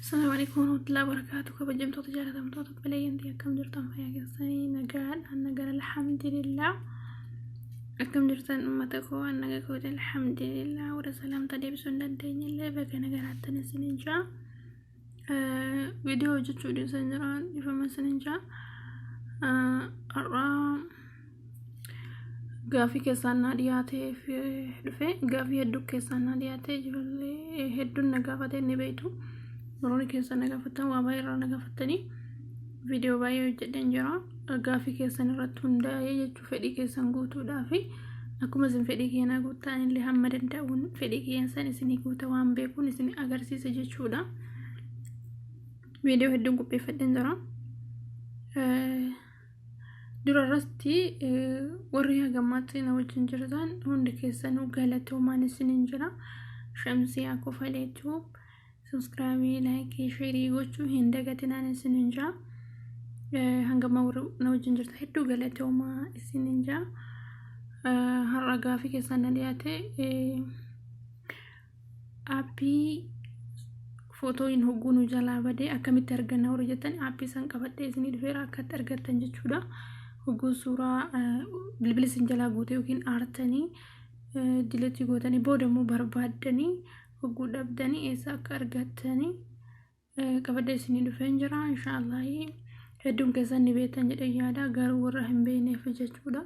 Assalamu alaikum warahmatullahi wabarakatuh. Kabajamtoota jaalatamtoota obboleeyyantii, akkam jirtan? Fayyaa keessanii? Nagaadhaan? Nagaan, alhamdulillah. Akkam jirtan, uummata koo? An naga kooti, alhamdulillah. Warra salaamta deebisuu hin dandeenye illee baga nagaraattan isinin jaa. Viidiyoo hojjechuu dhiisan jira, dhiifama isinin jaa. Har'a gaafii keessaan naa dhiyaateef dhufe. Gaafii hedduu keessaan naa dhiyaate, ijoollee hedduun na gaafate, ni beektu. Warroonni keessan na gaafatan, waa baay'ee irraa na gaafatanii, viidiyoo baay'ee hojjedheen jira. Gaafii keessan irratti hundaa'ee jechuu, fedhii keessan guutuudhaa fi akkuma isin fedhii keenyaa guuttan illee hamma danda'uun fedhii keessan isinii guuta, waan beekuun isin agarsiisa jechuudha. Viidiyoo hedduun qopheeffadheen jira. Dura irratti warri hagammaatti na wajjin jirtan hundi keessanuu galatoomaan isiniin jira. Shamsiyaa Kofaleetuu subscribe, like, share gochuu hin dagatinaan isiniin jira. Hangammaa warri na wajjin jirtan hedduu galatoomaa isiniin jira. Har'a gaafii keessan na dhiyaate, aappii footooyin hogguu nu jalaa badee akkamitti arganna warri jettan, aappii san qabadhee isinii dhufeera, akkatti argattan jechuudha. Hogguu suuraa bilbila isin jalaa guute yookiin aartanii delete gootanii booda immoo barbaaddanii hogguu dhabdanii eessa akka argattanii qabadhee isinii dhufeen jira. Inshaallahi hedduun keessan ni beektan jedhee yaada, garuu warra hin beekneef jechuudha.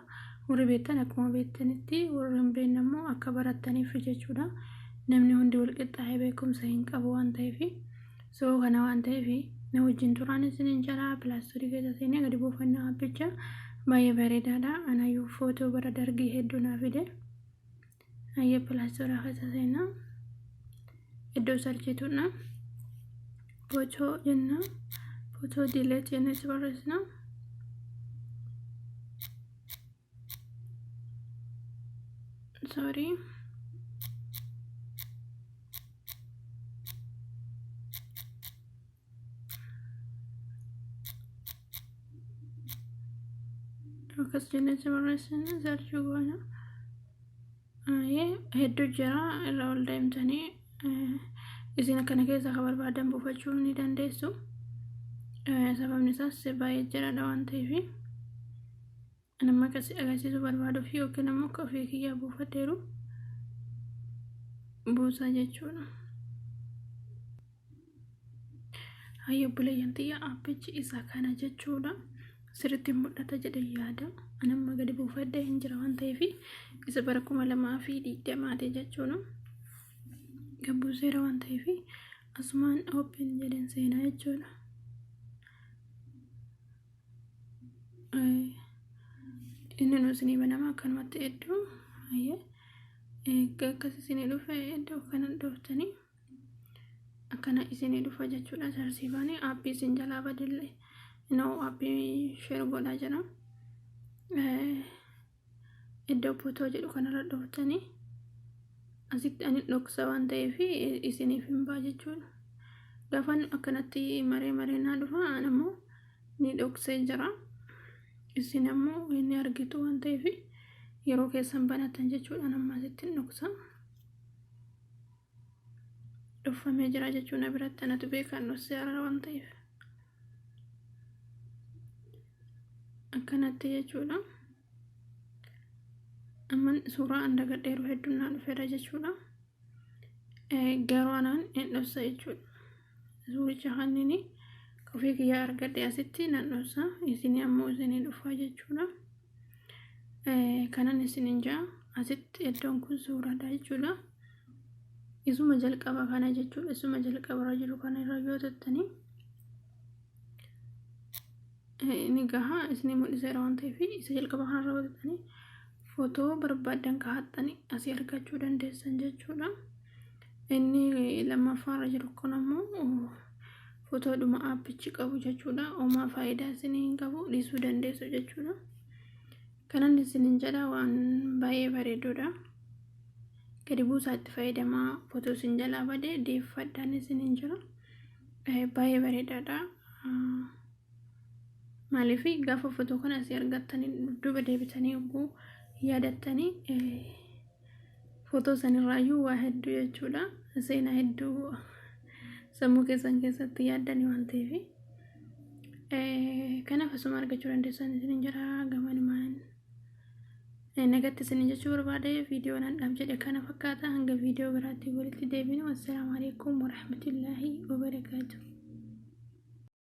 Warri beektan akkuma beektanitti, warri hin beekne immoo akka barattaniif jechuudha. Namni hundi wal qixxaa'ee beekumsa hin qabu waan ta'eef, so kana waan ta'eef na wajjin turaan isiniin jira. Play Store keessa seenee gadi buufannaa aappicha baay'ee bareedaadha. Anayyuu footoo bara dargii hedduu naa fide. Ayyee, Play Store keessa seenaa, iddoo searchituudha photo jenna, photo delete jennee itti barreessina. Sorry, akkas jennee itti barreessina, search goona. Hedduu jira, irra ol deemtanii isin akkana keessa akka barbaadan buufachuu ni dandeessu. Sababni isaas baay'ee jiraadha waan ta'eef, nama akkasi agarsiisuu barbaaduu fi yookiin ammoo akka ofii kiyyaa buufadheeru buusaa jechuudha. Hayya obboleeyyan xiyya, aappichi isa kana jechuudha. Sirriitti mul'ata jedhee yaada. Anamma gadi buufadhee hin jira waan ta'eef, isa bara 2020ti jechuudha. Gabbuuseera waan ta'eef, asumaan open jedheen seenaa jechuudha. Inni nu isinii banama akkanumatti hedduu. Hayyee, akkas isinii dhufe, iddoo kana dhooftanii akkana isinii dhufa jechuudha. Tarsiifaanii aappii isin jalaa badillee inoo aappii share godhaa jira. Iddoo photo jedhu kanarra dhooftanii asitti ani dhoksa waan ta'eef isiniif hin baa jechuudha. Gaafan akkanatti maree maree naa dhufa, an ammoo ni dhoksee jira. Isin ammoo inni argitu waan ta'eef yeroo keessan banatan jechuudha. Amma asitti dhoksa. Dhokfamee jira jechuudha biratti, anatu beekan dhoksee arara waan ta'eef. Akkanatti jechuudha. Amma suuraa an dagadheeru hedduun naa dhufeera jechuudha. Garuu anaan hin dhoksa jechuudha. Suuricha kanneen ofii kiyyaa argadhe asitti nan dhoksa, isinii ammoo isinii dhufaa jechuudha. Kanan isinin jaa, asitti iddoon kun suuraadha jechuudha. Isuma jalqaba kana jechuudha. Isuma jalqabarra jiru kana irra yoo tattanii ni gaha, isinii mul'iseera waan ta'eef, isa jalqaba kanarra yoo tattanii footoo barbaaddan kaa'attanii asii argachuu dandeessan jechuudha. Inni lammaffaarra jiru kun ammoo footoodhuma aappichi qabu jechuudha. Homaa faayidaa isinii hin qabu, dhiisuu dandeessu jechuudha. Kanan isinin jedha, waan baay'ee bareeduudha. Gadi buusaa itti fayyadamaa, footoo isin jalaa bade deeffadhaan isinin jira. Baay'ee bareedaadha. Maaliif, gaafa footoo kana asii argattanii dudduuba deebitanii yogguu yaadattanii footoo sanirraayyuu waa hedduu jechuudha. Seenaa hedduu Sammuu keessan keessatti yaaddani waan ta'eef. Kanaaf asuma argachuu dandeessan isin jira gamanumaan. Nagatti isin jechuu barbaade, viidiyoo nan dhaab jedhe kana fakkaata. Hanga viidiyoo biraatti walitti deebinu, assalaamu alaikum warahmatullaahi wabarakaatu.